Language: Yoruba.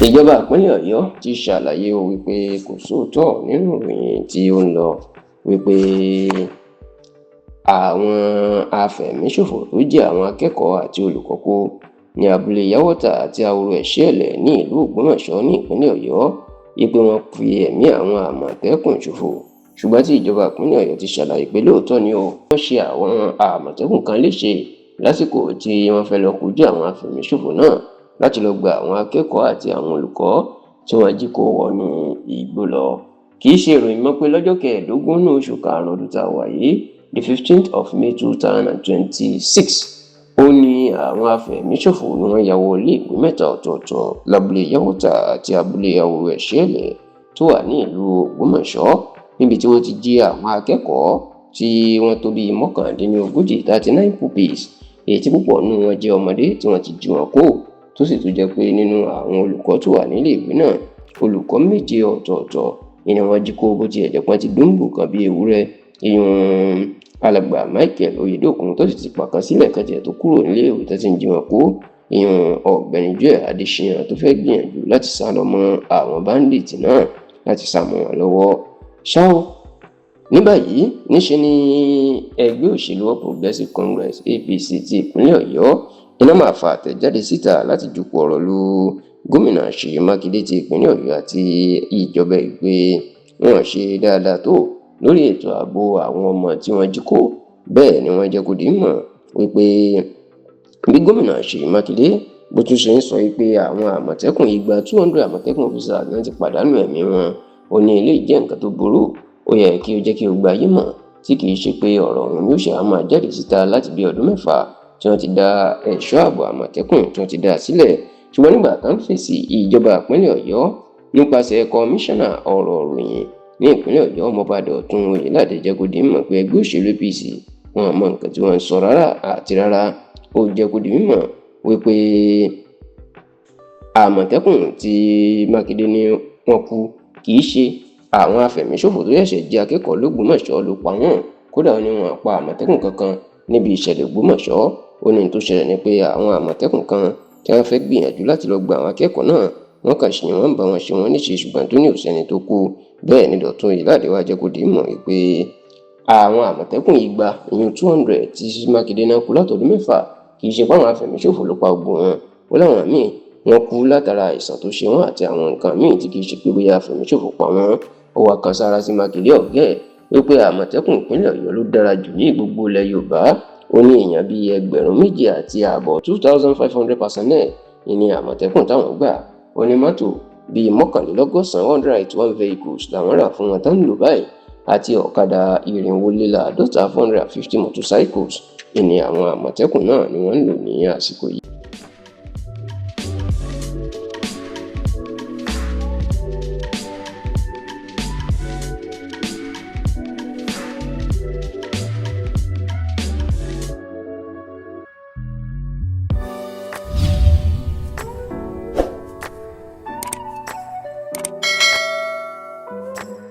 Ìjọba ìpínlẹ̀ Ọ̀yọ́ ti ṣàlàyé o wípé kò sóòótọ́ nínú ìròyìn tí ó ń lọ wípé àwọn afẹ̀míṣòfò tó jẹ́ àwọn akẹ́kọ̀ọ́ àti olùkọ́ kó ní abúlé Yàwọ́tà àti Ahoro Ẹ̀ṣíẹ̀lẹ̀ ní ìlú Ògbómọ̀ṣọ́ ní ìpínlẹ̀ Ọ̀yọ́, wípé wọ́n fi ẹ̀mí àwọn Àmọ̀tẹ́kùn ṣòfò. Ṣùgbọ́n tí ìjọba ìpínlẹ̀ Ọ̀yọ́ ti ṣàlàyé pé lóòótọ́ ni o, wọ́n ṣe àwọn Àmọ̀tẹ́kùn kan léṣe lásìkò tí wọ́n fẹ́ lọ kojú àwọn afẹ̀míṣòfò náà láti lọ gba àwọn akẹ́kọ̀ọ́ àti àwọn olùkọ́ tí wọ́n jí kó wọnú igbó lọ. Kì í ṣe ìròyìn mọ́ pé lọ́jọ́ 15 ní oṣù karùn-ún ọdún tá a wà yìí, the 15th of May 2026, ó ní àwọn afẹ̀míṣòfò ni wọ́n ya wọ iléèwé mẹ́ta ọ̀tọ̀ọ̀tọ̀ lábúlé Yàwọ́tà àti abúlé Ahoro Ẹ̀ṣíẹ̀lẹ̀ tó wà ní ìlú Ògbómọ̀ṣọ́, níbi tí wọ́n ti jí àwọn akẹ́kọ̀ọ́ tí wọ́n tó bíi 39, 39 pupils, èyí tí púpọ̀ nínú wọn jẹ́ ọmọdé tí wọ́n ti jí wọn kó, tó sì tún jẹ́ pé nínú àwọn olùkọ́ tó wà nílé ìwé náà, olùkọ́ méje ọ̀tọ̀ọ̀tọ̀ ni wọ́n jí kó, bó tiẹ̀ jẹ́ pé wọ́n ti dúńbù kan bíi ewúrẹ́, ìyún Alàgbà Michael Oyèdòkun, tó sì ti pàkan sílẹ̀ kan tiẹ̀ tó kúrò nílé ìwé tó ti ń jí wọn kó, ìyún Ọ̀gbẹ́ni Joel Adésínà tó fẹ́ gbìyànjú láti sá lọ mọ́ àwọn bandit náà, láti sá mọ́ wọn lọ́wọ́ ṣá o. Ní báyìí, níṣe ni ẹgbẹ́ òṣèlú All Progressives Congress, APC, ti ìpínlẹ̀ Ọ̀yọ́ iná máa fa àtẹ̀jáde síta láti jùpọ̀ ọ̀rọ̀ lu Gómìnà Ṣèyí Mákindé ti ìpínlẹ̀ Ọ̀yọ́ àti ìjọba ìpè wọn ṣe dáadáa tó lórí ètò ààbò àwọn ọmọ tí wọ́n jí kó. Bẹ́ẹ̀ ni wọ́n jẹ́ kó di mọ̀ wípé bí Gómìnà Ṣèyí Mákindé bó tún ṣe ń sọ wípé àwọn Àmọ̀tẹ́kùn igba, 200 Àmọ̀tẹ́kùn officers náà ti pàdánù ẹ̀mí wọn, ó ní eléyìí jẹ́ nǹkan tó burú, ó yẹ kí ó jẹ́ kí ó gba ayé mọ̀, tí kì í ṣe pé ọ̀rọ̀ ọ̀hún yóò ṣe á máa jáde síta láti bí ọdún 6 tí wọ́n ti dá ẹ̀ṣọ́ ààbò Àmọ̀tẹ́kùn tí wọ́n ti dá sílẹ̀. Ṣùgbọ́n nígbà tó ń fèsì, ìjọba ìpínlẹ̀ Ọ̀yọ́ nípasẹ̀ kọmíṣánná ọ̀rọ̀ ìròyìn ní ìpínlẹ̀ Ọ̀yọ́, Ọmọọba Dọ̀tun Oyèládé, jẹ́ kó di mímọ̀ pé ẹgbẹ́ òṣèlú APC wọn mọ nǹkan tí wọ́n ń sọ rárá àti rárá. Ó jẹ́ kó di mímọ̀ wípé Àmọ̀tẹ́kùn tí Mákindé ní wọ́n kú, kì í ṣe àwọn afẹ̀míṣòfò tó ṣẹ̀ṣẹ̀ jí akẹ́kọ̀ọ́ lÓgbómọ̀ṣọ́ ló pa wọ́n. Kódà, ó ní wọn pa Àmọ̀tẹ́kùn kankan níbi ìṣẹ̀lẹ̀ Ògbómọ̀ṣọ́. Ó ní tó ṣẹlẹ̀ ni pé àwọn Àmọ̀tẹ́kùn kan tí wọ́n fẹ́ gbìyànjú láti lọ gba àwọn akẹ́kọ̀ọ́ náà, wọ́n kàn ṣe wọ́n bá wọn ṣe wọ́n níṣe, ṣùgbọ́n tó ní òsẹ́ni tó kú. Bẹ́ẹ̀ ni Dọ̀tun Oyèládé wá jẹ́ kó di mọ̀ wípé àwọn Àmọ̀tẹ́kùn 200, ìyún 200 tí Mákindé náà kú látọdún 6, kì í ṣe páwọn afẹ̀míṣòfò ló pa gbogbo wọn. Ó láwọn míì wọ́n kú látara àìsàn tó ṣe wọ́n àti àwọn nǹkan míì tí kì í ṣe pé bóyá afẹ̀míṣòfò pa wọ́n. Ó wá kan sára sí Mákindé ọ̀gá ẹ̀ wípé Àmọ̀tẹ́kùn ìpínlẹ̀ Ọ̀yọ́ ló dára jù ní gbogbo ilẹ̀ Yorùbá. Ó ní èèyàn bíi 2,500, 2,500 personnel ní Àmọ̀tẹ́kùn táwọn gbà. Ó ní mọ́tò bíi 191, 181 vehicles làwọn rà fún wọn tán ń lò báyìí, àti ọ̀kadà 150, 450 motorcycles ní àwọn Àmọ̀tẹ́kùn náà ni wọ́n ń lò ní àsìkò yìí.